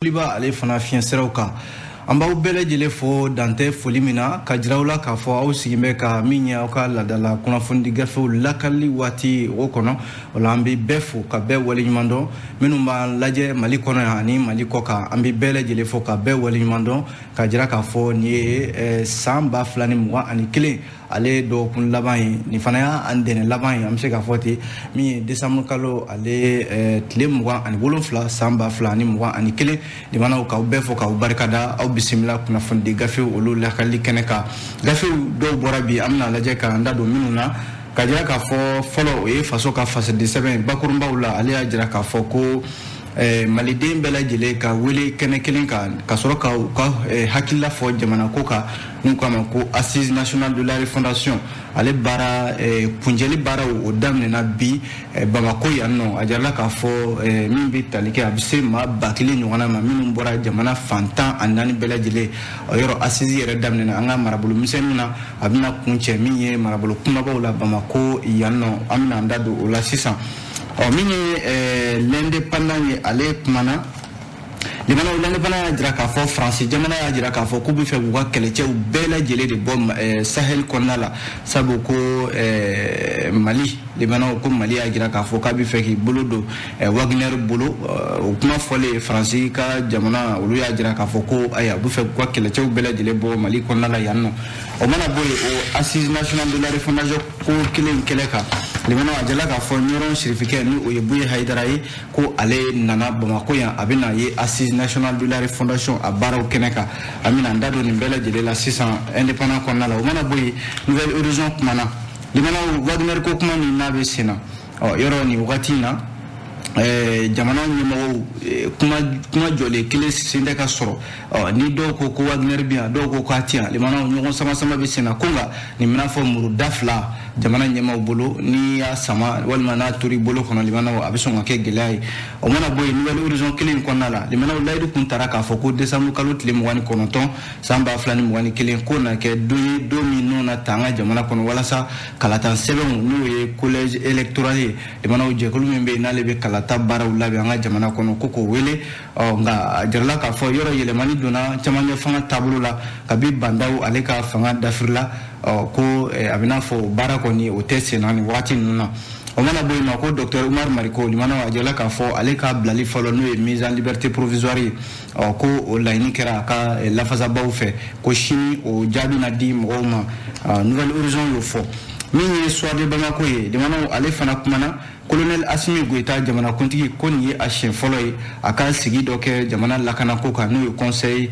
Liba ale fana fiɲɛsiraw kan. An b'aw bɛɛ lajɛlen fo dantɛ foli min na, ka jira aw la k'a fɔ aw sigin bɛ ka min ye aw ka laadala kunnafoni gafew lakalili waati o kɔnɔ. O la, an bɛ bɛɛ fo ka bɛɛ waleɲuman dɔn. Minnu b'an lajɛ Mali kɔnɔ yan ani Mali kɔ kan, an bɛ bɛɛ lajɛlen fo ka bɛɛ waleɲuman dɔn, ka jira k'a fɔ nin ye san 2021 ale dɔgɔkun laban ye. Nin fana y'an dɛnɛ laban ye, an bɛ se k'a fɔ ten, min ye décembre kalo ale tile 27 san 2021. Limanaw, k'aw bɛɛ fo k'aw barikada, aw bisimila kunnafonidi gafew olu lakalili kɛnɛ kan. Gafew dɔw bɔra bi, an bɛna lajɛ k'an da don minnu na, ka jira k'a fɔ fɔlɔ, o ye faso ka fasadi sɛbɛn bakurunbaw la. Ale y'a jira k'a fɔ ko maliden bɛɛ lajɛlen ka wele kɛnɛ kelen kan ka sɔrɔ ka u ka hakilila fɔ jamana ko kan, n'u k'a ma ko Assise nationale de la refondation. Ale baara kuncɛli baaraw o daminɛna bi Bamako yan nɔ. A jirala k'a fɔ min bɛ tali kɛ, a bɛ se maa 1000 ɲɔgɔnna ma minnu bɔra jamana fan 14 bɛɛ lajɛlen. O yɔrɔ assise yɛrɛ daminɛna an ka marabolo misɛnninw na, a bɛna kuncɛ min ye marabolo kumabaw la Bamako yan nɔ. An bɛna an da don o la sisan. Ɔ, min ye L'Indépendant ye, ale kumana. Limanaw, L'Indépendant y'a jira k'a fɔ Faransi jamana y'a jira k'a fɔ k'u bɛ fɛ k'u ka kɛlɛcɛw bɛɛ lajɛlen de bɔ Sahel kɔnɔna la, sabu ko Mali, limanaw, ko Mali y'a jira k'a fɔ k'a bɛ fɛ k'i bolo don Wagner bolo. O kuma fɔlen, Faransi ka jamana olu y'a jira k'a fɔ ko ayiwa, u bɛ fɛ k'u ka kɛlɛcɛw bɛɛ lajɛlen bɔ Mali kɔnɔna la yan nɔ. O mana bɔ yen, o Assise nationale de la refondation ko kelen kɛlɛ kan, limanaw, a jala k'a fɔ Ɲɔrɔn sirifikɛ, ni o ye Buye Hayidara ye, ko ale nana Bamako yan, a bɛna ye Assise nationale de la refondation a baaraw kɛnɛ kan. An bɛna an da don nin bɛɛ lajɛlen la sisan Indépendant kɔnɔna la. O mana bɔ yen, Nouvel Horizon kumana. Limanaw, Wagner ko kuma min n'a bɛ sen na, ɔ, yɔrɔ nin wagati in na, jamana ɲɛmɔgɔw kuma kuma jɔlen kelen sen tɛ ka sɔrɔ. Ɔ, ni dɔw ko ko Wagner bɛ yan, dɔw ko k'a ti yan, limanaw, ɲɔgɔn sama sama bɛ sen na. Ko nka nin bɛna fɔ muru da fila jamana ɲɛmaaw bolo, n'i y'a sama walima n'a tori bolo kɔnɔ, limanaw, a bɛ sɔn ka kɛ gɛlɛya ye. O mana bɔ yen, Nouvel Horizon kelen in kɔnɔna la, limanaw, layidu kun tara k'a fɔ ko décembre kalo tile 29 san 2021 ko na kɛ don ye, don min n'o na ta an ka jamana kɔnɔ walasa kalata sɛbɛnw, n'o ye collège électoral ye, limanaw, jɛkulu min bɛ yen n'ale bɛ kalata baaraw labɛn an ka jamana kɔnɔ, ko k'o wele. Ɔ, nka a jirala k'a fɔ yɔrɔ yɛlɛmani donna camancɛ fanga taabolo la kabi Bandaw ale ka fanga dafirila. Ɔ, ko a bɛ n'a fɔ o baara kɔni o tɛ sen na nin wagati ninnu na. O mana bɔ yen nɔ, ko docteur Umar Mariko, limanaw, a jirala k'a fɔ ale ka bilali fɔlɔ, n'o ye mise en liberté provisoire ye, ɔ, ko o laɲini kɛra a ka lafasabaw fɛ, ko sini o jaabi na di mɔgɔw ma. Nouvel Horizon y'o fɔ. Min ye Soir de Bamako ye, limanaw, ale fana kumana. Colonel Assimi Goïta, jamanakuntigi, ko nin ye a siɲɛ fɔlɔ ye a ka sigi dɔ kɛ jamana lakanako kan, n'o ye Conseil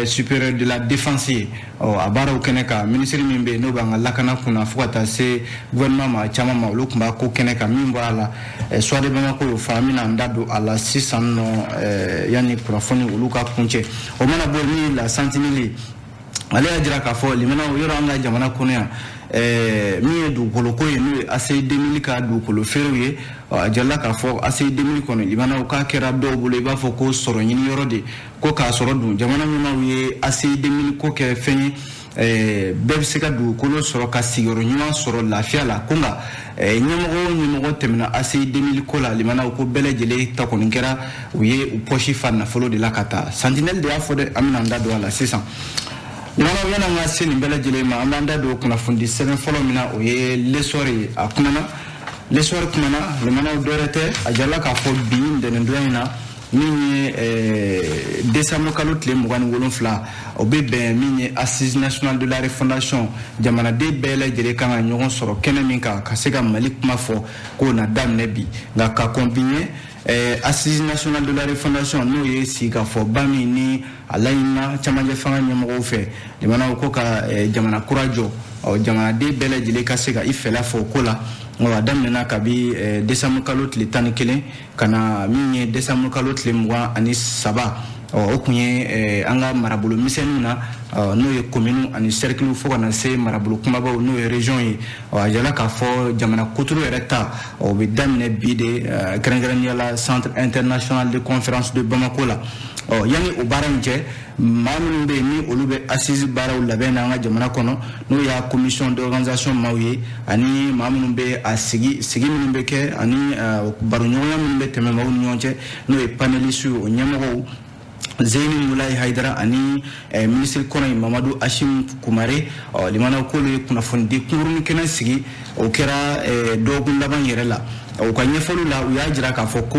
supérieur de la défense ye. Ɔ, a baaraw kɛnɛ kan, minisiri min bɛ yen n'o b'an ka lakana kunna, fo ka taa se gouvernement ma caman ma, olu tun b'a ko kɛnɛ kan. Min bɔra a la, Soir de Bamako y'o fɔ. An bɛna an da don a la sisan nɔ yanni kunnafoni olu ka kuncɛ. O mana bɔ yen, min ye La Sentinelle ye, ale y'a jira k'a fɔ, limanaw, yɔrɔ an ka jamana kɔnɔ yan, min ye dugukolo ko ye, n'o ye ACI 2000 ka dugukolo feerew ye, a jirala k'a fɔ ACI 2000 kɔnɔ, limanaw, k'a kɛra dɔw bolo i b'a fɔ ko sɔrɔ ɲini yɔrɔ de ko, k'a sɔrɔ dun jamana ɲɛmaaw ye ACI 2000 ko kɛ fɛn ye bɛɛ bɛ se ka dugukolo sɔrɔ ka sigiyɔrɔ ɲuman sɔrɔ lafiya la. Ko nka ɲɛmɔgɔ o ɲɛmɔgɔ tɛmɛna ACI 2000 ko la, limanaw, ko bɛɛ lajɛlen ta kɔni kɛra u ye u pɔsi fa nafolo de la ka taa. Sentinelle de y'a fɔ dɛ, an bɛna an da don a la sisan. Limanaw, yan'an ka se nin bɛɛ lajɛlen ma, an b'an da don kunnafoni sɛbɛn fɔlɔ min na, o ye L'Essor ye. A kumana, L'Essor kumana. Limanaw, dɔwɛrɛ tɛ, a jirala k'a fɔ bi ntɛnɛndonya in na, min ye décembre kalo tile 27, o bɛ bɛn min ye Assise nationale de la refondation, jamanaden bɛɛ lajɛlen kan ka ɲɔgɔn sɔrɔ kɛnɛ min kan ka se ka Mali kuma fɔ, k'o na daminɛ bi. Nka ka kɔn bi ɲɛ, Assise nationale de la refondation, n'o ye sigikafɔba min ni a laɲinina camancɛ fanga ɲɛmɔgɔw fɛ, jamanaw ko ka jamana kura jɔ, jamanaden bɛɛ lajɛlen ka se ka i fɛla fɔ o ko la, a daminɛna kabi décembre kalo tile 11 ka na min ye décembre kalo tile 23. O kun ye an ka marabolo misɛnninw na, n'o ye commune ani cercle, fo ka na se marabolo kumabaw, n'o ye région ye. A jirala k'a fɔ jamana kuturu yɛrɛ ta, o bɛ daminɛ bi de, kɛrɛnkɛrɛnnenya la Centre international de conférence de Bamako la. Ɔ, yanni o baara in cɛ, maa minnu bɛ yen ni olu bɛ assise baaraw labɛn na an ka jamana kɔnɔ, n'o y'a commission d'organisation maaw ye, ani maa minnu bɛ a sigi sigi minnu bɛ kɛ ani baroɲɔgɔnya minnu bɛ tɛmɛ maaw ni ɲɔgɔn cɛ, n'o ye panélistes, o ɲɛmɔgɔw. Zeyini Mulayi Hayidara ani minisiri kɔrɔ in Mamadu Ashim Kumare. Ɔ, limanaw, k'olu ye kunnafonidi kunkurunin kɛnɛ sigi. O kɛra dɔgɔkun laban yɛrɛ la. U ka ɲɛfɔliw la, u y'a jira k'a fɔ ko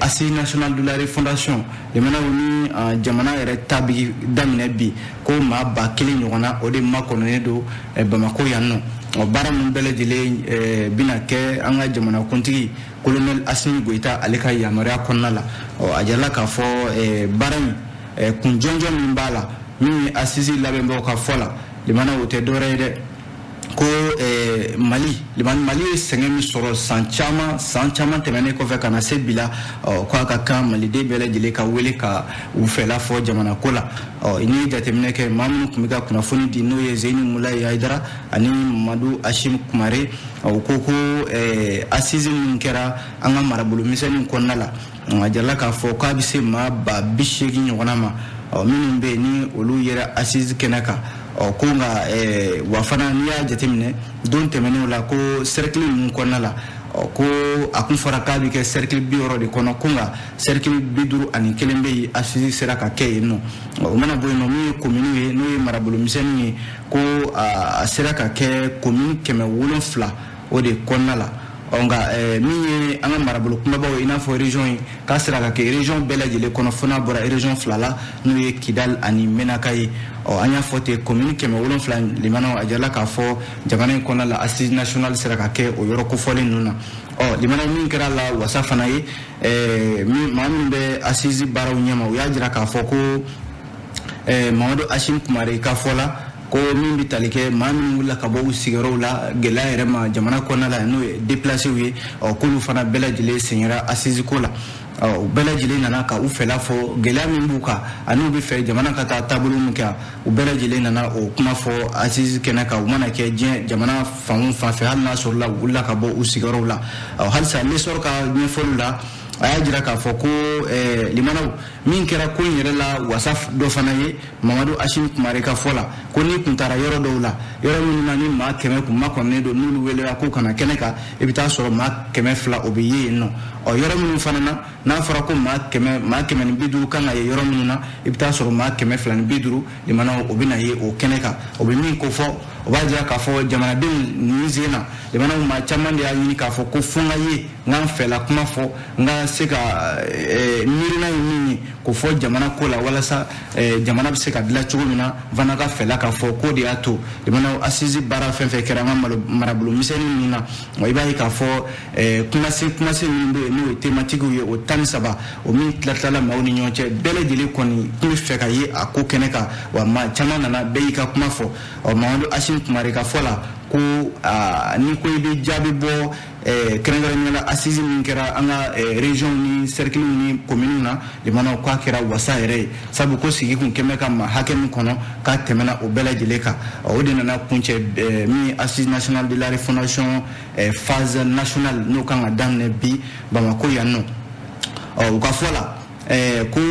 Assise nationale de la refondation, limanaw, ni jamana yɛrɛ ta bi daminɛ bi, ko maa 1000 ɲɔgɔnna, o de makɔnɔnen don Bamako yan nɔ. Ɔ, baara ninnu bɛɛ lajɛlen bɛna kɛ an ka jamanakuntigi Colonel Asimi Goyita ale ka yamaruya kɔnɔna la. Ɔ, a jirala k'a fɔ baara in kun jɔnjɔn min b'a la, min ye assise labɛnbagaw ka fɔ la, limanaw, o tɛ dɔwɛrɛ ye dɛ, ko Mali, Mali ye sɛgɛn min sɔrɔ san caman, san caman tɛmɛnen kɔfɛ ka na se bi la, ɔ, ko a ka kan maliden bɛɛ lajɛlen ka wele ka u fɛla fɔ jamana ko la. Ɔ, n'i ye jateminɛ kɛ, maa minnu tun bɛ ka kunnafoni di, n'o ye Zeyini Mulayi Hayidara ani Mamadu Ashim Kumare, u ko ko assise min kɛra an ka marabolo misɛnninw kɔnɔna la, a jirala k'a fɔ k'a bɛ se maa 80 000 ɲɔgɔnna ma, ɔ, minnu bɛ yen ni olu yɛrɛ assise kɛnɛ kan. Ɔ, ko nka wa fana, n'i y'a jateminɛ don tɛmɛnenw la, ko cercle ninnu kɔnɔna la, ɔ, ko a kun fɔra k'a bɛ kɛ cercle 60 de kɔnɔ, ko nka cercle 51 bɛ yen, assise sera ka kɛ yen nɔ. O mana bɔ yen nɔ, min ye commune ye, n'o ye marabolo misɛnninw ye, ko a sera ka kɛ commune 700 o de kɔnɔna la. Ɔ, nka min ye an ka marabolo kunbabaw ye, i n'a fɔ région ye, k'a sera ka kɛ région bɛɛ lajɛlen kɔnɔ, fo n'a bɔra région fila la, n'o ye Kidal ani Menaka ye. Ɔ, an y'a fɔ ten, commune 700, limanaw, a jirala k'a fɔ jamana in kɔnɔna la, assise nationale sera ka kɛ o yɔrɔ kofɔlen ninnu na. Ɔ, limanaw, min kɛra la wasa fana ye, maa minnu bɛ assise baaraw ɲɛma, u y'a jira k'a fɔ ko Mamadu Ashim Kumare ka fɔ la, ko min bɛ tali kɛ maa minnu wulila ka bɔ u sigiyɔrɔw la gɛlɛya yɛrɛ ma jamana kɔnɔna la, n'o ye déplacés ye, ɔ, k'olu fana bɛɛ lajɛlen senyɛra assise ko la. Ɔ, u bɛɛ lajɛlen nana ka u fɛla fɔ gɛlɛya min b'u kan ani u bɛ fɛ jamana ka taa taabolo min kɛ. U bɛɛ lajɛlen nana o kuma fɔ assise kɛnɛ kan. U mana kɛ diɲɛ jamana fan o fan fɛ, hali n'a sɔrɔla u wulila ka bɔ u sigiyɔrɔw la. Ɔ, halisa L'Essor ka ɲɛfɔliw la, a y'a jira k'a fɔ ko limanaw, min kɛra ko in yɛrɛ la wasa dɔ fana ye, Mamadu Ashim Kumare ka fɔ la, ko n'i kun taara yɔrɔ dɔw la, yɔrɔ minnu na ni maa 100 kun makɔnɔnen don, n'olu welela k'u kana kɛnɛ kan, i bɛ taa sɔrɔ maa 200 o bɛ ye yen nɔ. Ɔ, yɔrɔ minnu fana na, n'a fɔra ko maa 100, maa 150 kan ka ye yɔrɔ minnu na, i bɛ taa sɔrɔ maa 250, limanaw, o bɛ na ye o kɛnɛ kan. O bɛ min ko fɔ, o b'a jira k'a fɔ jamanadenw nin sen na, limanaw, maa caman de y'a ɲini k'a fɔ ko fo n ka ye, n ka n fɛla kuma fɔ, n ka se ka miirina ye min ye k'o fɔ jamana ko la, walasa jamana bɛ se ka dilan cogo min na, n fana ka fɛla ka fɔ. K'o de y'a to, limanaw, assise baara fɛn fɛn kɛra an ka marabolo misɛnnin ninnu na, i b'a ye k'a fɔ kumasen kumasen minnu bɛ yen, n'o ye thématique ye, o 13, o min tila tilala maaw ni ɲɔgɔn cɛ, bɛɛ lajɛlen kɔni tun bɛ fɛ ka ye a ko kɛnɛ kan. Wa maa caman nana, bɛɛ y'i ka kuma fɔ. Ɔ, Mamadu Ashim Kumare ka fɔ la, ko ni ko i bɛ jaabi bɔ, kɛrɛnkɛrɛnnenya la assise min kɛra an ka région ni cercle ni commune na, limanaw, k'a kɛra wasa yɛrɛ ye, sabu ko sigi kun kɛmɛ ka maa hakɛ min kɔnɔ, k'a tɛmɛna o bɛɛ lajɛlen kan. O de nana kuncɛ min ye Assise nationale de la refondation phase nationale, n'o kan ka daminɛ bi Bamako yan nɔ. Ɔ, u ka fɔ la ko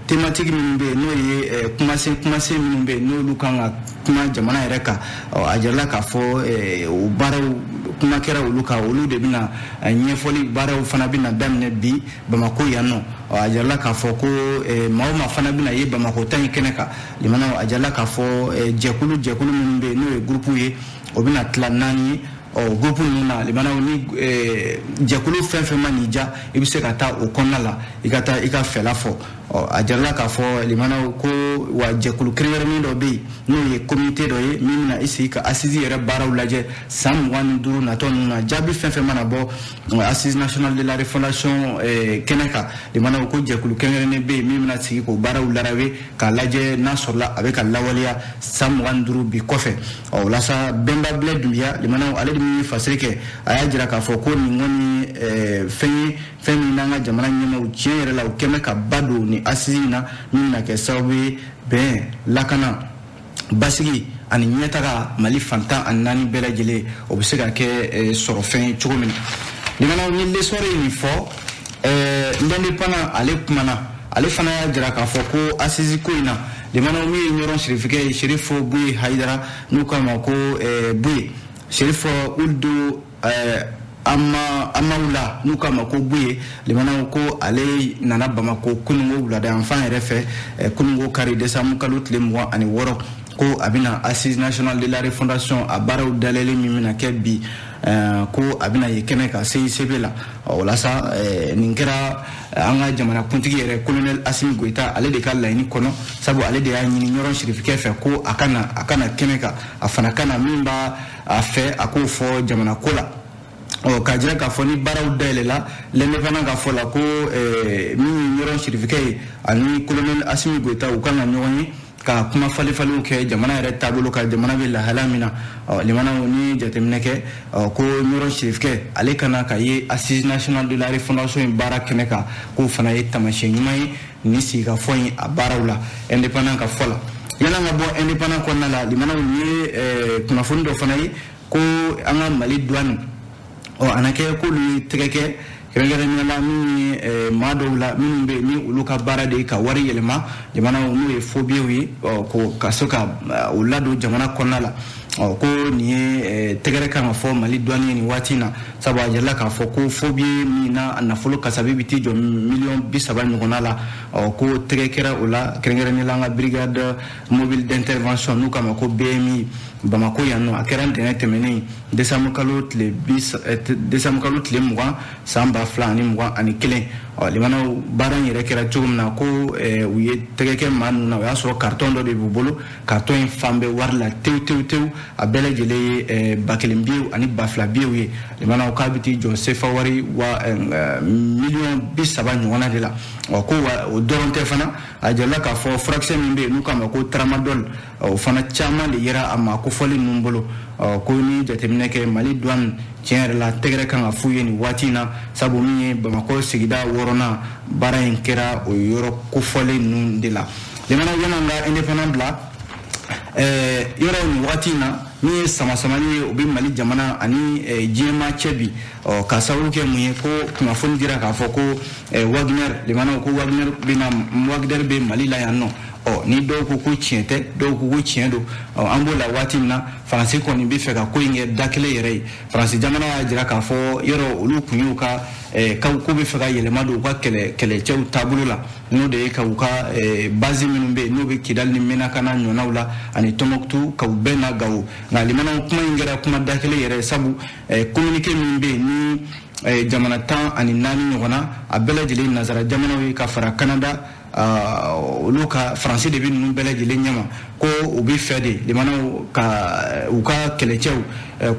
thématique minnu bɛ yen, n'o ye kumasen kumasen minnu bɛ yen, n'olu kan ka kuma jamana yɛrɛ kan, a jirala k'a fɔ o baaraw kuma kɛra olu kan, olu de bɛna ɲɛfɔli baaraw fana bɛna daminɛ bi Bamako yan nɔ. A jirala k'a fɔ ko maa o maa fana bɛna ye Bamako ta in kɛnɛ kan, limanaw, a jirala k'a fɔ jɛkulu jɛkulu minnu bɛ yen, n'o ye groupe ye, o bɛna tila naani ye. Ɔ, groupe ninnu na, limanaw, ni jɛkulu fɛn fɛn ma n'i diya, i bɛ se ka taa o kɔnɔna la, i ka taa i ka fɛla fɔ. Ɔ, a jirala k'a fɔ, limanaw, ko wa jɛkulu kɛrɛnkɛrɛnnen dɔ bɛ yen, n'o ye comité dɔ ye, min bɛna i sigi ka assise yɛrɛ baaraw lajɛ san 25 natɔ ninnu na. Jaabi fɛn fɛn mana bɔ Assise nationale de la refondation kɛnɛ kan, limanaw, ko jɛkulu kɛrɛnkɛrɛnnen bɛ yen min bɛna sigi k'o baaraw larawe k'a lajɛ n'a sɔrɔla a bɛ ka lawaleya san 25 bi kɔfɛ. Ɔ, o la sa, Bɛnba Bilɛ Dunbiya, limanaw, ale de min ye fasiri kɛ, a y'a jira k'a fɔ ko nin kɔni fɛn ye, fɛn min n'an ka jamana ɲɛmaaw tiɲɛ yɛrɛ la, u kɛn bɛ ka ba don nin assise in na, min bɛna kɛ sababu ye bɛn, lakana, basigi ani ɲɛtaga Mali fantan ani naani bɛɛ lajɛlen, o bɛ se ka kɛ sɔrɔfɛn ye cogo min na. Limanaw, ni L'Essor ye nin fɔ, L'Indépendant ale kumana, ale fana y'a jira k'a fɔ ko assise ko in na, limanaw, min ye Ɲɔrɔn sirifikɛ ye, Serifo Buye Hayidara, n'u k'a ma ko Buye Serifo Uldu. Amawula n'u k'a ma ko Buye, limanaw ko ale nana Bamako kunungo wulada yanfan yɛrɛ fɛ, kunungo kari décembre kalo tile 26, ko a bɛna Assise nationale de la refondation a baaraw dayɛlɛli min bɛna kɛ bi, ko a bɛna ye kɛnɛ kan CICB la. O la sa, nin kɛra an ka jamanakuntigi yɛrɛ colonel Assimi Goïta ale de ka laɲini kɔnɔ, sabu ale de y'a ɲini Ɲɔrɔn sirifikɛ fɛ ko a ka na, a ka na kɛnɛ kan, a fana ka na min b'a a fɛ a k'o fɔ jamana ko la. Ɔ k'a jira k'a fɔ ni baaraw dayɛlɛla, l'Indépendant ka fɔ la ko min ye Ɲɔrɔn sirifikɛ ye ani colonel Assimi Goïta, u kan ka ɲɔgɔn ye ka kuma falifaliw kɛ jamana yɛrɛ taabolo kan, jamana bɛ lahala min na. Ɔ limanaw, ni jateminɛ kɛ, ko Ɲɔrɔn sirifikɛ ale kana ka ye Assise nationale de la refondation in baara kɛnɛ kan, k'o fana ye taamasiyɛn ɲuman ye nin sigikafɔ in a baaraw la, Indépendant ka fɔ la. Yan'an ka bɔ Indépendant kɔnɔna la, limanaw, nin ye kunnafoni dɔ fana ye ko an ka Mali douane, ɔ a na kɛ k'olu ye tɛgɛ kɛ kɛrɛnkɛrɛnnenya la min ye maa dɔw la minnu bɛ yen ni olu ka baara de ye ka wari yɛlɛma jamanaw, n'o ye faux billets ye, ɔ ko ka se ka o ladon jamana kɔnɔna la. Ɔ ko nin ye tɛgɛrɛ kan ka fɔ Mali douane ye nin waati in na, sabu a jirala k'a fɔ ko faux billet min na a nafolo kasabi bɛ t'i jɔ miliyɔn 30 ɲɔgɔnna la, ɔ ko tɛgɛ kɛra o la, kɛrɛnkɛrɛnnenya la an ka brigade mobile d'intervention n'u k'a ma ko BMI Bamako yan nɔ. A kɛra ntɛnɛn tɛmɛnen, décembre kalo tile 20 san 2021. Ɔ limanaw, baara in yɛrɛ kɛra cogo min na, ko u ye tɛgɛ kɛ maa ninnu na, o y'a sɔrɔ carton dɔ de b'u bolo, carton in fan bɛɛ wari la tewu tewu tewu, a bɛɛ lajɛlen ye 1000 biyew ani 2000 biyew ye. Limanaw, k'a bɛ t'i jɔ sefa wari wa miliyɔn 30 ɲɔgɔnna de la. Ɔ ko wa o dɔrɔn tɛ fana, a jirala k'a fɔ furakisɛ min bɛ yen n'u k'a ma ko tramadol, o fana caman de yera a maa kofɔlen ninnu bolo. Ɔ ko ni jateminɛ kɛ, Mali douane tiɲɛ yɛrɛ la tɛgɛrɛ kan ka f'u ye nin waati in na, sabu min ye Bamakɔ sigida wɔɔrɔnan, baara in kɛra o yɔrɔ kofɔlen ninnu de la. Limana, yan'an ka Indépendant bila yɔrɔ nin waati in na, min ye sama-samani ye o bɛ Mali jamana ani diɲɛmaa cɛ bi, ɔ ka sababu kɛ mun ye, ko kunnafoni dira k'a fɔ ko Wagner, limanaw, ko Wagner bɛna, Wagner bɛ Mali la yan nɔ. Ɔ ni dɔw ko ko tiɲɛ tɛ, dɔw ko ko tiɲɛ don. Ɔ an b'o la waati min na, Faransi kɔni bɛ fɛ ka ko in kɛ da kelen yɛrɛ ye. Faransi jamana y'a jira k'a fɔ yɔrɔ olu kun y'u ka k'u bɛ fɛ ka yɛlɛma don u ka kɛlɛcɛw taabolo la, n'o de ye ka u ka base minnu bɛ yen n'o bɛ Kidali ni Menaka n'a ɲɔgɔnnaw la ani Tɔnbɔkutu, ka u bɛɛ na Gawo. Nka limanaw, kuma in kɛra kuma da kelen yɛrɛ ye, sabu communiqué min bɛ yen ni jamana 14 ɲɔgɔnna, a bɛɛ lajɛlen nanzara jamanaw ye ka fara Canada, olu ka Faransi de bɛ ninnu bɛɛ lajɛlen ɲɛma, ko u bɛ fɛ de limanaw ka u ka kɛlɛcɛw,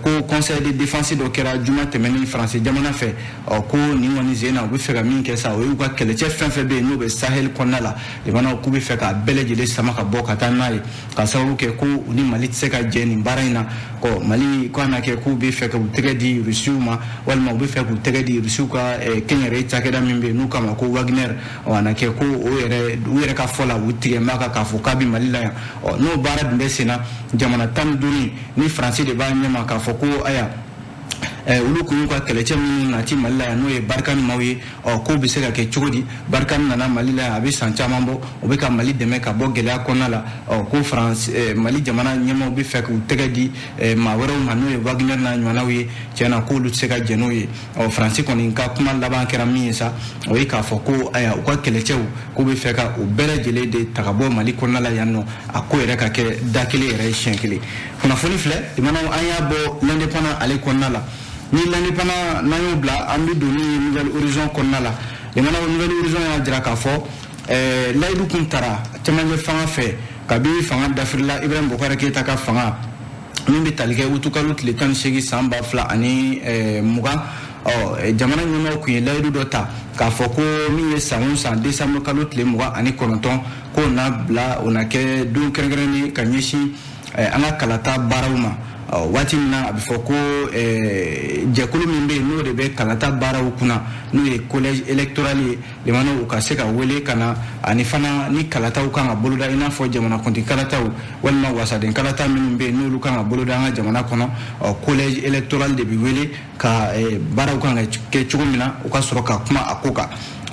ko conseil de défense dɔ kɛra juma tɛmɛnen Faransi jamana fɛ. Ɔ ko nin kɔni sen na, u bɛ fɛ ka min kɛ sa, o y'u ka kɛlɛcɛ fɛn fɛn bɛ yen n'o bɛ Sahel kɔnɔna la, limanaw, k'u bɛ fɛ k'a bɛɛ lajɛlen sama ka bɔ ka taa n'a ye, ka sababu kɛ ko u ni Mali tɛ se ka jɛ nin baara in na. Kɔ Mali ko a na kɛ k'u bɛ fɛ k'u tɛgɛ di Rusiw ma, walima u bɛ fɛ k'u tɛgɛ di Rusiw ka kɛnyɛrɛye cakɛda min bɛ yen n'u k'a ma ko Wagner. Ɔ a na kɛ ko o yɛrɛ, u yɛrɛ ka fɔ la, u tigɛ b'a kan k'a fɔ k'a bɛ Mali la yan. Ɔ n'o baara dun bɛ sen na, jamana 15 ni Faransi de b'a ɲɛma k'a fɔ ko aya olu kun y'u ka kɛlɛcɛ minnu nati Mali la yan, n'o ye Barkhane maaw ye. Ɔ k'o bɛ se ka kɛ cogo di? Barkhane nana Mali la yan a bɛ san caman bɔ, o bɛ ka Mali dɛmɛ ka bɔ gɛlɛya kɔnɔna la. Ɔ ko Faransi, Mali jamana ɲɛmaaw bɛ fɛ k'u tɛgɛ di maa wɛrɛw ma, n'o ye Wagner n'a ɲɔgɔnnaw ye, tiɲɛna k'olu tɛ se ka jɛn n'o ye. Ɔ Faransi kɔni ka kuma laban kɛra min ye sa, o ye k'a fɔ ko aya u ka kɛlɛcɛw k'u bɛ fɛ ka o bɛɛ lajɛlen de ta ka bɔ Mali kɔnɔna la yan nɔ, a ko yɛrɛ ka kɛ da kelen yɛrɛ ye siɲɛ kelen. Kunnafoni filɛ limanaw, an y'a bɔ l'Indépendant ale kɔnɔna la. Ni l'Indépendant n'an y'o bila, an bɛ don ni Nouvel Horizon kɔnɔna la. Limanaw, Nouvel Horizon y'a jira k'a fɔ layidu kun tara cɛmancɛ fanga fɛ kabi fanga dafirila Ibrahim Boubacar Keïta ka fanga min bɛ tali kɛ utukalo tile 18 san 2020. Ɔ jamana ɲɛmaaw kun ye layidu dɔ ta k'a fɔ ko min ye san o san décembre kalo tile 29, k'o na bila, o na kɛ don kɛrɛnkɛrɛnnen ka ɲɛsin an ka kalata baaraw ma. Waati min na a bɛ fɔ ko jɛkulu min bɛ yen n'o de bɛ kalata baaraw kunna, n'o ye collège électoral ye, limanaw, u ka se ka wele ka na, ani fana ni kalataw kan ka boloda, i n'a fɔ jamanakuntigi kalataw walima wasaden kalata minnu bɛ yen n'olu kan ka boloda an ka jamana kɔnɔ. Ɔ collège électoral de bɛ wele ka baaraw kan ka kɛ cogo min na, u ka sɔrɔ ka kuma a ko kan.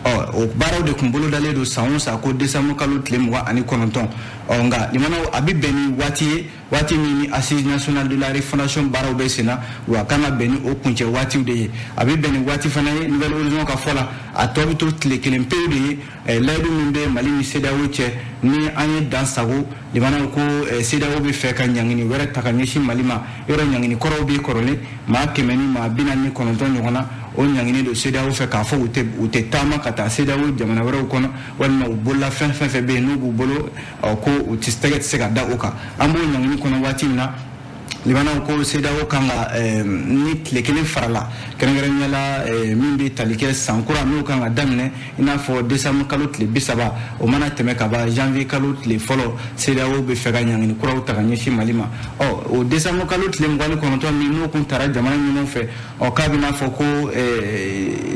Ɔ, o baaraw de kun bolodalen don san o san ko décembre kalo tile 29. Ɔ, nka limanaw, a bɛ bɛn ni waati ye, waati min ni Assise nationale de la refondation baaraw bɛ sen na, wa a kan ka bɛn ni o kuncɛ waatiw de ye. A bɛ bɛn ni waati fana ye, Nouvel Horizon ka fɔ la, a tɔ bɛ to tile kelen pewu de ye. Layidu min bɛ Mali ni CEDEAO cɛ, ni an ye dan sago, limanaw, ko CEDEAO bɛ fɛ ka ɲangini wɛrɛ ta ka ɲɛsin Mali ma. Yɔrɔ ɲangini kɔrɔw bɛ kɔrɔlen maa 149 ɲɔgɔn na, o ɲangini don CEDEAO fɛ k'a fɔ u tɛ taama ka taa CEDEAO jamana wɛrɛw kɔnɔ, walima u bolola fɛn fɛn fɛn bɛ yen n'u b'u bolo, ko u tɛ tɛgɛ tɛ se ka da o kan. An b'o ɲangini kɔnɔ waati min na, limanaw, ko CEDEAO kan ka ni tile kelen farala, kɛrɛnkɛrɛnnenya la min bɛ tali kɛ san kura n'o kan ka daminɛ, i n'a fɔ décembre kalo tile 30, o mana tɛmɛ ka ban, janvier kalo tile fɔlɔ, CEDEAO bɛ fɛ ka ɲangini kuraw ta ka ɲɛsin Mali ma. Ɔ, o décembre kalo tile 29 min n'o kun tara jamana ɲɛmaaw fɛ, ɔ, k'a bɛ n'a fɔ ko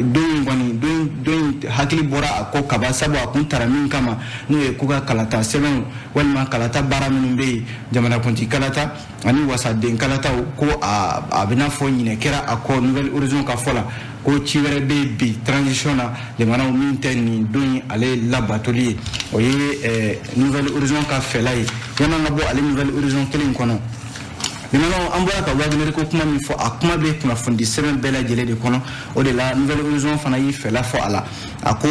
don in kɔni, don in hakili bɔra a kɔ kaban, sabu a kun tara min kama, n'o ye k'u ka kalata sɛbɛnw walima kalata baara minnu bɛ yen, jamanakuntigi kalata ani wasaden kalataw, ko a bɛna fɔ ɲinɛ kɛra a kɔ. Nouvel Horizon ka fɔ la, ko ci wɛrɛ bɛ yen bi transition na, limanaw, min tɛ nin don in ale labatoli ye. O ye Nouvel Horizon ka fɛla ye. Yan'an ka bɔ ale Nouvel Horizon kelen kɔnɔ, limanaw, an bɔra ka Wagner ko kuma min fɔ, a kuma bɛ kunnafonidi sɛbɛn bɛɛ lajɛlen de kɔnɔ. O de la, Nouvel Horizon fana y'i fɛla fɔ a la. A ko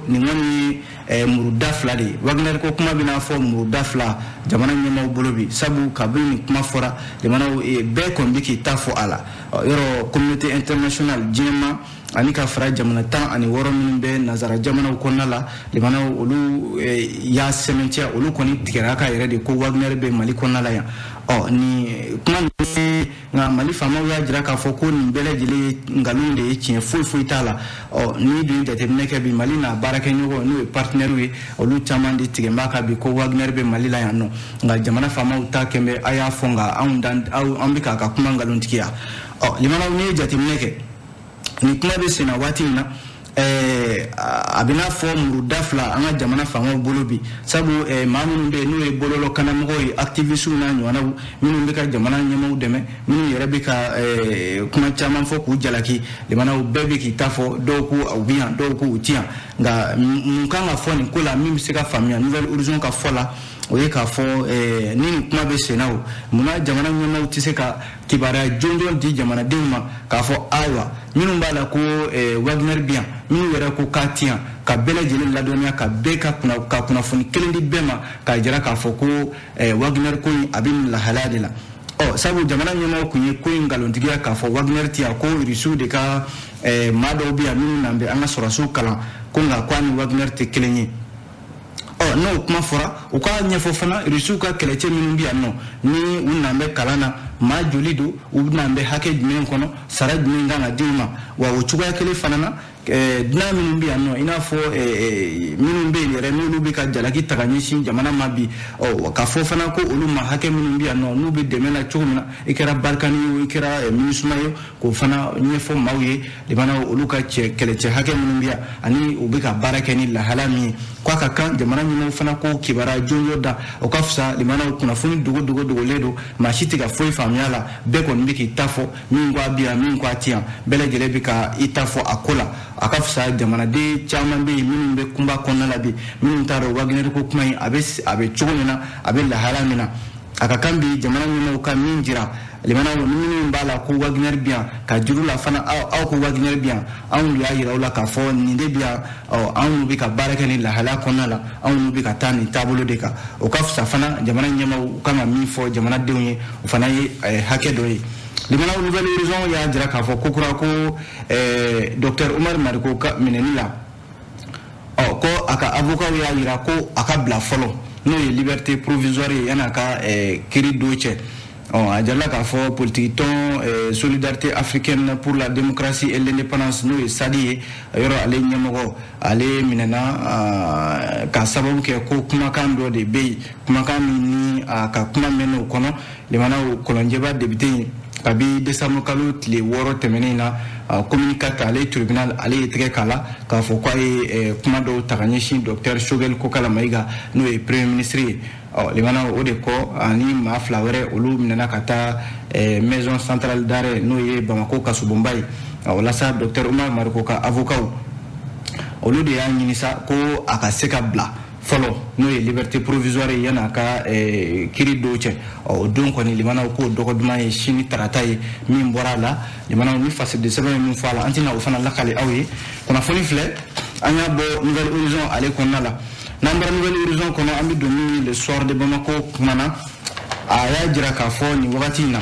nin kɔni ye muruda fila de ye. Wagner ko kuma bɛna fɔ muruda fila jamana ɲɛmaaw bolo bi, sabu kabini nin kuma fɔra, limanaw, bɛɛ kɔni bɛ k'i ta fɔ a la. Yɔrɔ communauté internationale, diɲɛma, ani ka fara jamana 16 minnu bɛ nanzara jamanaw kɔnɔna la, limanaw, olu y'a sɛmɛntiya, olu kɔni tigɛra ka yɛrɛ de ko Wagner bɛ Mali kɔnɔna la yan. Ɔ, nin kuma ninnu, nka Mali faamaw y'a jira k'a fɔ ko nin bɛɛ lajɛlen ye nkalon de ye, tiɲɛ foyi foyi t'a la. Ɔ, n'i dun ye jateminɛ kɛ bi, Mali n'a baarakɛɲɔgɔn, n'o ye partenaires ye, olu caman de tigɛ b'a kan bi ko Wagner bɛ Mali la yan nɔ. Nka jamana faamaw ta kɛn bɛ a y'a fɔ, nka anw dan an bɛ k'a ka kuma nkalontigiya. Ɔ, limanaw, n'i ye jateminɛ kɛ, nin kuma bɛ sen na waati min na, a bɛ n'a fɔ muruda fila an ka jamana faamaw bolo bi, sabu maa minnu bɛ yen n'o ye bɔlɔlɔkanamɔgɔw ye, activistes n'a ɲɔgɔnnaw, minnu bɛ ka jamana ɲɛmaaw dɛmɛ, minnu yɛrɛ bɛ ka kuma caman fɔ k'u jalaki, limanaw, bɛɛ bɛ k'i ta fɔ. Dɔw ko u bɛ yan, dɔw ko u ti yan. Nka mun kan ka fɔ nin ko la min bɛ se ka faamuya Nouvel Horizon ka fɔ la, o ye k'a fɔ ni nin kuma bɛ sen na, o munna jamana ɲɛmaaw tɛ se ka kibaruya jɔnjɔn di jamanadenw ma k'a fɔ ayiwa, minnu b'a la ko Wagner bɛ yan, minnu yɛrɛ ko k'a ti yan, ka bɛɛ lajɛlen ladɔnniya, ka bɛɛ ka kunnafoni kelen di bɛɛ ma, k'a jira k'a fɔ ko Wagner ko in a bɛ nin lahalaya de la? Ɔ, sabu jamana ɲɛmaaw kun ye ko in nkalontigiya k'a fɔ Wagner ti yan, ko Rusiw de ka maa dɔw bɛ yan minnu n'an bɛ an ka sɔrɔdasiw kalan, ko nka ko a ni Wagner tɛ kelen ye. Ɔ, n'o kuma fɔra, u k'a ɲɛfɔ fana Rusiw ka kɛlɛcɛ minnu bɛ yan nɔ, ni u n'an bɛ kalan na, maa joli don, u n'an bɛ hakɛ jumɛn kɔnɔ, sara jumɛn kan ka di u ma? Wa o cogoya kelen fana na, dunan minnu bɛ yan nɔ, i n'a fɔ minnu bɛ yen yɛrɛ, n'olu bɛ ka jalaki ta ka ɲɛsin jamana ma bi, ɔ, ka fɔ fana ko olu ma hakɛ minnu bɛ yan nɔ, n'u bɛ dɛmɛ na cogo min na, i kɛra Barkhane ye o, i kɛra MINUSMA ye, k'o fana ɲɛfɔ maaw ye. Limanaw, olu ka cɛ kɛlɛcɛ hakɛ minnu bɛ yan ani u bɛ ka baara kɛ ni lahala min ye, k'a ka kan jamana ɲɛmaaw fana ko kibaruya jɔnjɔn da, o ka fisa. Limanaw, kunnafoni dogo dogo dogolen don, maa si tɛ ka foyi faamuya la. Bɛɛ kɔni bɛ k'i ta fɔ, min ko a bɛ yan, min ko a ti yan, bɛɛ lajɛlen bɛ ka i ta fɔ a ko la. A ka fisa jamanaden caman bɛ yen minnu bɛ kunba kɔnɔna la bi, minnu t'a dɔn Wagner ko kuma in a bɛ cogo min na, a bɛ lahala min na. A ka kan bi jamana ɲɛmaaw ka min jira, limanaw, ni minnu b'a la ko Wagner bi yan, ka juru la fana aw ko Wagner bi yan, anw de y'a yira aw la k'a fɔ nin de bi yan. Ɔ, anw bɛ ka baara kɛ nin lahalaya kɔnɔna la, anw bɛ ka taa nin taabolo de kan. O ka fisa fana jamana ɲɛmaaw kan ka min fɔ jamanadenw ye, o fana ye hakɛ dɔ ye. Limanaw, Nouvel Horizon y'a jira k'a fɔ kokura ko docteur Oumar Mariko ka minɛni la, ɔ, ko a ka avocat y'a jira ko a ka bila fɔlɔ, n'o ye liberté provisoire ye, yan'a ka kiiri don cɛ. Ɔ, a jirala k'a fɔ politiki tɔn Solidarité africaine pour la démocratie et l'indépendance, n'o ye SADI ye, yɔrɔ ale ɲɛmɔgɔ, ale minɛna ka sababu kɛ ko kumakan dɔ de bɛ yen, kumakan min ni a ka kuma mɛn o kɔnɔ. Limanaw, Kɔlɔnjɛba député in, kabi décembre kalo tile 6 tɛmɛnen na, commune 4 ale tribunal ale ye tɛgɛ k'a la k'a fɔ k'a ye kuma dɔw ta ka ɲɛsin docteur Choguel Kokalla Maïga, n'o ye premier ministre ye. Ɔ, limana, o de kɔ ani maa fila wɛrɛ, olu minɛna ka taa maison centrale d'arrêt, n'o ye Bamako kasobonba ye. Walasa docteur Oumar Mariko ka avocat Olu de y'a ɲini sa ko a ka se ka bila fɔlɔ, n'o ye liberté provisoire ye, yan'a ka kiiri dɔw cɛ. O don kɔni, limanaw, k'o dɔgɔ duman ye sini tarata ye. Min bɔra a la, limanaw, ni fasidi sɛbɛn ye min fɔ a la, an tɛna o fana lakale aw ye. Kunnafoni filɛ, an y'a bɔ Nouvel Horizon ale kɔnɔna la. N'an bɔra Nouvel Horizon kɔnɔ, an bɛ don min ye Le Soir de Bamako kumana. A y'a jira k'a fɔ nin wagati in na,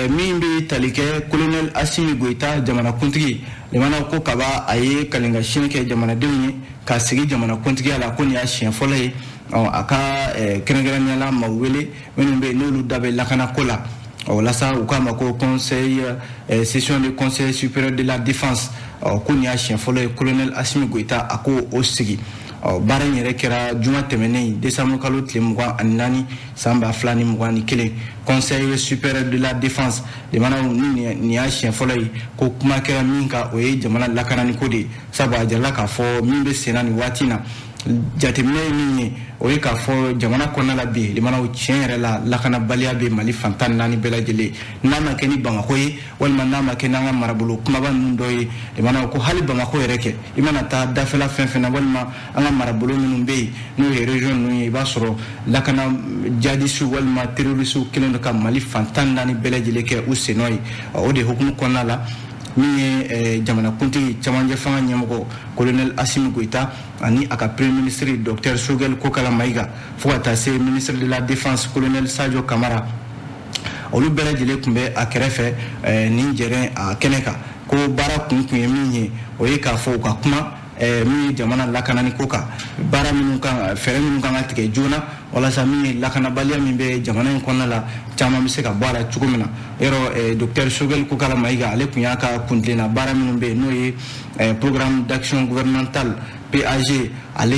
min bɛ tali kɛ colonel Assimi Goïta, jamanakuntigi, limanaw, ko kaba a ye kalinka sini kɛ jamanadenw ye ka sigi jamanakuntigiya la, ko nin y'a siɲɛ fɔlɔ ye a ka kɛrɛnkɛrɛnnenya la maaw wele minnu bɛ yen n'olu da bɛ lakanako la, walasa u k'a ma ko conseil session de Conseil supérieur de la défense. Ko nin y'a siɲɛ fɔlɔ ye colonel Assimi Goïta a ko o sigi. Baara in yɛrɛ kɛra juma tɛmɛnen, décembre kalo tile 24 san 2021. Conseil supérieur de la défense, limanaw, ni nin y'a siɲɛ fɔlɔ ye ko kuma kɛra min kan, o ye jamana lakanani ko de ye. Sabu a jirala k'a fɔ min bɛ senna nin waati in na, jateminɛ ye min ye, o ye k'a fɔ jamana kɔnɔna la bi, limanaw, tiɲɛ yɛrɛ la, lakanabaliya bɛ Mali fan 14 bɛɛ lajɛlen. N'a ma kɛ ni Bamako ye, walima n'a ma kɛ n'an ka marabolo kumaba ninnu dɔ ye, limanaw, ko hali Bamako yɛrɛ kɛ, i mana taa dafɛla fɛn fɛn na, walima an ka marabolo minnu bɛ yen, n'o ye région ninnu ye, i b'a sɔrɔ lakana jadisiw walima terrorisiw kɛlen don ka Mali fan 14 bɛɛ lajɛlen kɛ u sennɔ ye. O de hukumu kɔnɔna la, min ye jamanakuntigi, camancɛ fanga ɲɛmɔgɔ colonel Assimi Goïta ani a ka premier ministre docteur Choguel Kokala Maïga, fo ka taa se ministre de la défense colonel Sadio Camara, olu bɛɛ lajɛlen tun bɛ a kɛrɛfɛ nin jɛrɛn a kɛnɛ kan. Ko baara kun tun ye min ye, o ye k'a fɔ u ka kuma min ye jamana lakanani ko kan, baara minnu kan, fɛɛrɛ minnu kan ka tigɛ joona walasa min ye lakanabaliya min bɛ jamana in kɔnɔna la, caman bɛ se ka bɔ a la cogo min na. Yɔrɔ docteur Choguel Kokala Maïga, ale tun y'a ka kuntilenna baara minnu bɛ yen, n'o ye programme d'action gouvernementale PAG, ale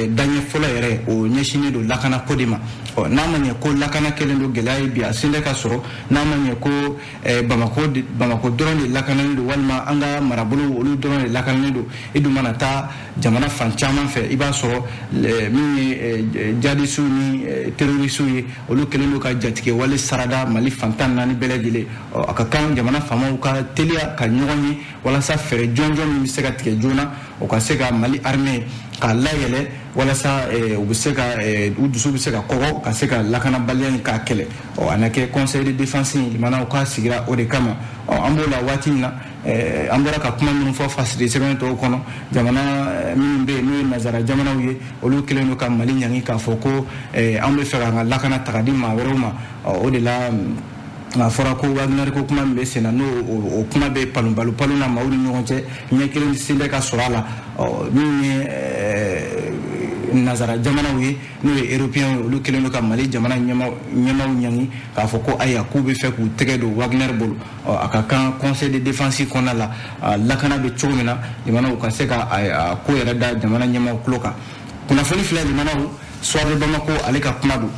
daɲɛ fɔlɔ yɛrɛ, o ɲɛsinnen don lakanako de ma. Ɔ, n'a ma ɲɛ ko lakana kɛlen don gɛlɛya ye bi, a sen tɛ ka sɔrɔ, n'a ma ɲɛ ko Bamako dɔrɔn de lakanalen don, walima an ka marabolo olu dɔrɔn de lakanalen don, i dun mana taa jamana fan caman fɛ, i b'a sɔrɔ min ye jadisiw ni terrorisiw ye, olu kɛlen don ka jatigɛ wale sarada Mali fan 14 bɛɛ lajɛlen. A ka kan jamana faamaw ka teliya ka ɲɔgɔn ye walasa fɛɛrɛ jɔnjɔn min bɛ se ka tigɛ joona, o ka se ka Mali armée k'a layɛlɛ, walasa u bɛ se ka u dusu bɛ se ka kɔgɔ ka se ka lakanabaliya in k'a kɛlɛ. Ɔ, a na kɛ conseil de défense in, limanaw, k'a sigira o de kama. Ɔ, an b'o la waati min na, an bɔra ka kuma minnu fɔ fasiri sɛbɛn tɔw kɔnɔ, jamana minnu bɛ yen n'o ye nanzara jamanaw ye, olu kɛlen don ka Mali ɲangi k'a fɔ ko an bɛ fɛ k'an ka lakana ta ka di maa wɛrɛw ma. O de la a fɔra ko Wagner ko kuma min bɛ sen na, n'o o kuma bɛ palon palon na maaw ni ɲɔgɔn cɛ, ɲɛ kelen sen tɛ ka sɔrɔ a la. Min ye nanzara jamanaw ye, n'o ye européen ye, olu kɛlen don ka Mali jamana ɲɛmaw ɲangi k'a fɔ ko ayiwa, k'u bɛ fɛ k'u tɛgɛ don Wagner bolo. A ka kan conseil de défense kɔnɔna la, lakana bɛ cogo min na, limanaw, ka se ka a ko yɛrɛ da jamana ɲɛmaw tulo kan. Kunnafoni filɛ, limanaw, Soir de Bamako ale ka kuma don.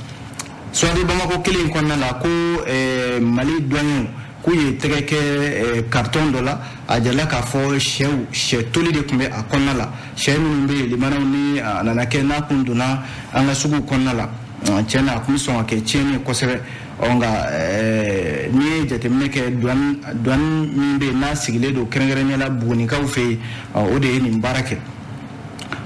Soir de Bamako kelen in kɔnɔna la, ko Mali douaniers k'u ye tɛgɛ kɛ carton dɔ la. A jirala k'a fɔ sɛw, sɛ toli de tun bɛ a kɔnɔna la. Sɛ minnu bɛ yen, limanaw, ni a nana kɛ n'a kun donna an ka suguw kɔnɔna la, tiɲɛ na, a tun bɛ sɔn ka kɛ tiɲɛni ye kosɛbɛ. Ɔ, nka n'i ye jateminɛ kɛ, douane min bɛ yen n'a sigilen don kɛrɛnkɛrɛnnenya la Bugunikaw fɛ yen, o de ye nin baara kɛ.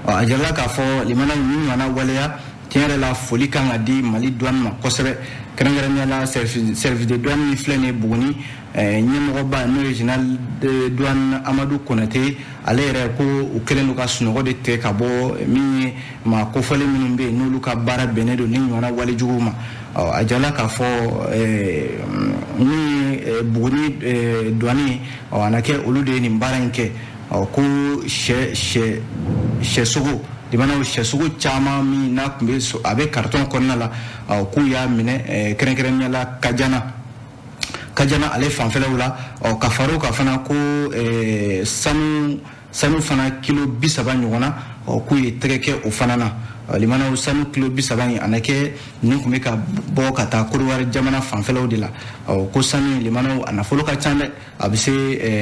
A jirala k'a fɔ, limanaw, nin ɲɔgɔnna waleya, tiɲɛ yɛrɛ la, foli kan ka di Mali douane ma kosɛbɛ, kɛrɛnkɛrɛnnenya la service de douane min filɛ nin ye Buguni, ɲɛmɔgɔba n'o ye général de douane Amadu Konate, ale yɛrɛ ko u kɛlen don ka sunɔgɔ de tigɛ ka bɔ min ye maa kofɔlen minnu bɛ yen n'olu ka baara bɛnnen don ni ɲɔgɔnna walejuguw ma. A jirala k'a fɔ min ye Buguni douane ye, a na kɛ olu de ye nin baara in kɛ. Ko sɛ sogo, limanaw, sɛsogo caman min n'a tun bɛ a bɛ carton kɔnɔna la, k'u y'a minɛ kɛrɛnkɛrɛnnenya la Kajana ale fanfɛlaw la. Ka fara o kan fana, ko sanu fana kilo 30 ɲɔgɔnna, k'u ye tɛgɛ kɛ o fana na. Limanaw, sanu kilo 30 in, a na kɛ nin tun bɛ ka bɔ ka taa Kodiwari jamana fanfɛlaw de la. Ko sanu in, limanaw, a nafolo ka ca dɛ, a bɛ se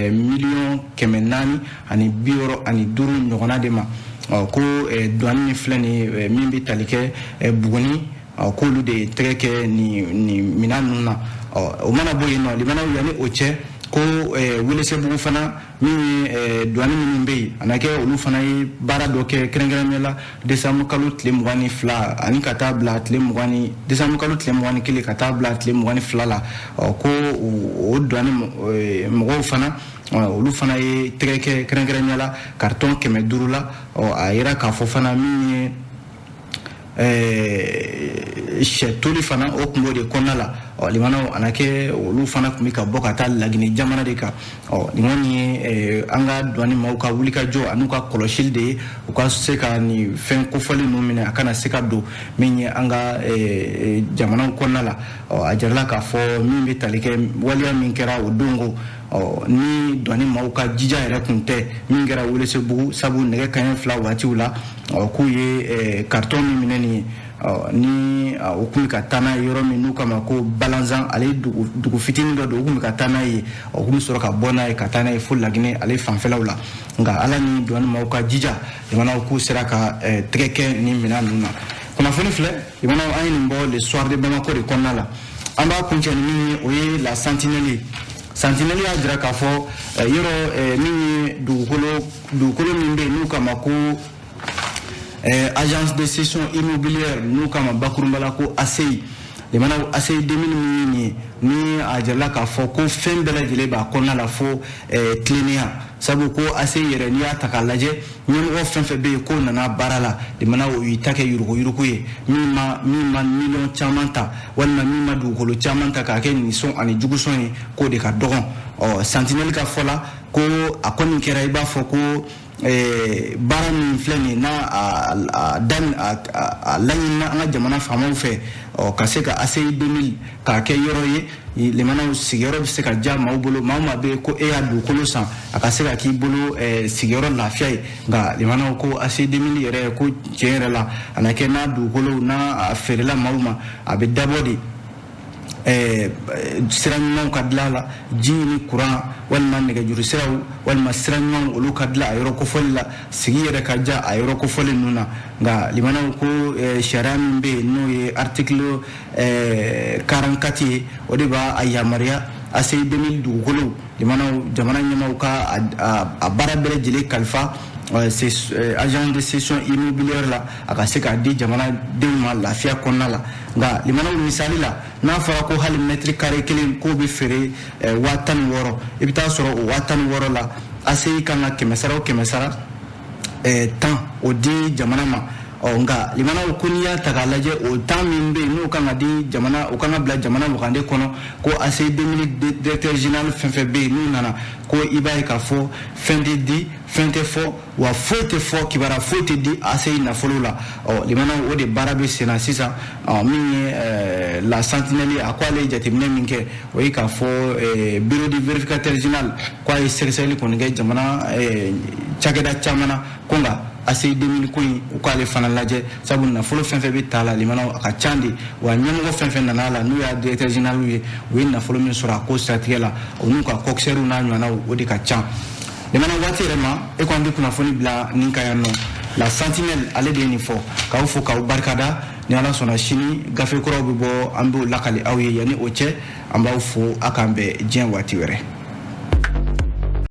miliyɔn 465 ɲɔgɔnna de ma. Ko douane min filɛ nin ye, min bɛ tali kɛ Buguni, k'olu de ye tɛgɛ kɛ nin minɛn ninnu na. O mana bɔ yen nɔ, limanaw, yanni o cɛ Ko Welesebugu fana min ye douane minnu bɛ yen, a na kɛ olu fana ye baara dɔ kɛ kɛrɛnkɛrɛnnenya la décembre kalo tile 22 ani ka taa bila tile 20, décembre kalo tile 21 ka taa bila tile 22 la. Ɔ ko o douane mɔgɔw fana, olu fana ye tɛgɛ kɛ kɛrɛnkɛrɛnnenya la carton 500 la. Ɔ a yira k'a fɔ fana min ye sɛ toli fana, o tun b'o de kɔnɔna la. Ɔ limanaw, a na kɛ olu fana tun bɛ ka bɔ ka taa Laginɛ jamana de kan. Ɔ nin kɔni ye an ka douane maaw ka wulikajɔ an'u ka kɔlɔsili de ye, u ka se ka nin fɛn kofɔlen ninnu minɛ, a kana se ka don min ye an ka jamanaw kɔnɔna la. Ɔ a jirala k'a fɔ min bɛ tali kɛ waleya min kɛra o don ko, ɔ ni douane maaw ka jija yɛrɛ tun tɛ min kɛra Welesebugu, sabu nɛgɛ kanɲɛ 2 waatiw la, ɔ k'u ye carton min minɛ nin ye, ɔ ni o tun bɛ ka taa n'a ye yɔrɔ min n'u kama ko Balanzan, ale dugu fitinin dɔ don, u tun bɛ ka taa n'a ye. Ɔ u tun bɛ sɔrɔ ka bɔ n'a ye ka taa n'a ye fo Laginɛ ale fanfɛlaw la. Nka Ala ni douane maaw ka jija, jamanaw k'u sera ka tɛgɛ kɛ nin minɛn ninnu na. Kunnafoni filɛ, jamanaw, an ye nin bɔ Le Soir de Bamako de kɔnɔna la. An b'a kuncɛ ni min ye, o ye La Sentinelle ye. Sentinelle y'a jira k'a fɔ yɔrɔ min ye dugukolo min bɛ yen n'u kama ko agence de cession immobilière, n'u kama bakurunba la ko ACI. Limanaw, ACI 2000 min ye nin ye, ni a jirala k'a fɔ ko fɛn bɛɛ lajɛlen b'a kɔnɔna la fo tilennenya, sabu ko ACI yɛrɛ, n'i y'a ta k'a lajɛ, ɲɛmɔgɔ fɛn fɛn bɛ yen k'o nana baara la, limanaw, o y'i ta kɛ yuruguyurugu ye, min ma miliyɔn caman ta walima min ma dugukolo caman ta k'a kɛ nisɔn ani jugusɔn ye, k'o de ka dɔgɔn. Ɔ Sentinelle ka fɔ la ko a kɔni kɛra i b'a fɔ ko baara min filɛ nin ye, n'a a a laɲinina an ka jamana faamaw fɛ, ɔ ka se ka ACI 2000 k'a kɛ yɔrɔ ye, limanaw, sigiyɔrɔ bɛ se ka diya maaw bolo, maa o maa bɛ ko e y'a dugukolo san, a ka se ka k'i bolo sigiyɔrɔ lafiya ye. Nka limanaw, ko ACI 2000 yɛrɛ, ko tiɲɛ yɛrɛ la, a na kɛ n'a dugukolo n'a feerela maaw ma, a bɛ dabɔ de sira ɲumanw ka dilan la, ji ni kuran walima nɛgɛjuru siraw walima sira ɲumanw, olu ka dilan a yɔrɔ kofɔli la, sigi yɛrɛ ka diya a yɔrɔ kofɔli ninnu na. Nka limanaw, ko sariya min bɛ yen n'o ye article 44 ye, o de b'a a yamaruya ACI 2000 dugukolo, limanaw, jamana ɲɛmaaw ka a baara bɛɛ lajɛlen kalifa agent de cession immobilière la, a ka se k'a di jamanadenw ma lafiya kɔnɔna la. Nka limanaw, misali la, n'a fɔra ko hali mètre carré kelen k'o bɛ feere 16 000, i bɛ taa sɔrɔ o 16 000 la, ACI kan ka kɛmɛ sara o kɛmɛ sara 10 o di jamana ma. Ɔ nka limanaw, ko n'i y'a ta k'a lajɛ, o 10 min bɛ yen n'o kan ka di jamana, o kan ka bila jamana wagande kɔnɔ, ko ACI 2000 directeur général fɛn fɛn bɛ yen n'u nana, ko i b'a ye k'a fɔ fɛn tɛ di, fɛn tɛ fɔ, wa foyi tɛ fɔ, kibaruya foyi tɛ di ACI nafolo la. Ɔ limanaw, o de baara bɛ sen na sisan. Ɔ min ye La Sentinelle, a ko ale ye jateminɛ min kɛ, o ye k'a fɔ bureau du vérificateur général ko a ye sɛgɛsɛgɛli kɔni kɛ jamana cakɛda caman na, ko nka ACI 2000 ko in, u k'ale fana lajɛ, sabu nafolo fɛn fɛn bɛ ta la, limanaw, a ka ca de, wa ɲɛmɔgɔ fɛn fɛn nana a la, n'u y'a directeur général ye, u ye nafolo min sɔrɔ a ko siratigɛ la, o n'u ka coxeurs n'a ɲɔgɔnnaw, o de ka ca. Limanaw, waati yɛrɛ ma e ko an bɛ kunnafoni bila nin kan yan nɔ. La Sentinelle, ale de ye nin fɔ. K'aw fo k'aw barikada. Ni Ala sɔnna, sini gafe kuraw bɛ bɔ, an b'o lakali aw ye. Yanni o cɛ, an b'aw fo, a k'an bɛn diɲɛ waati wɛrɛ.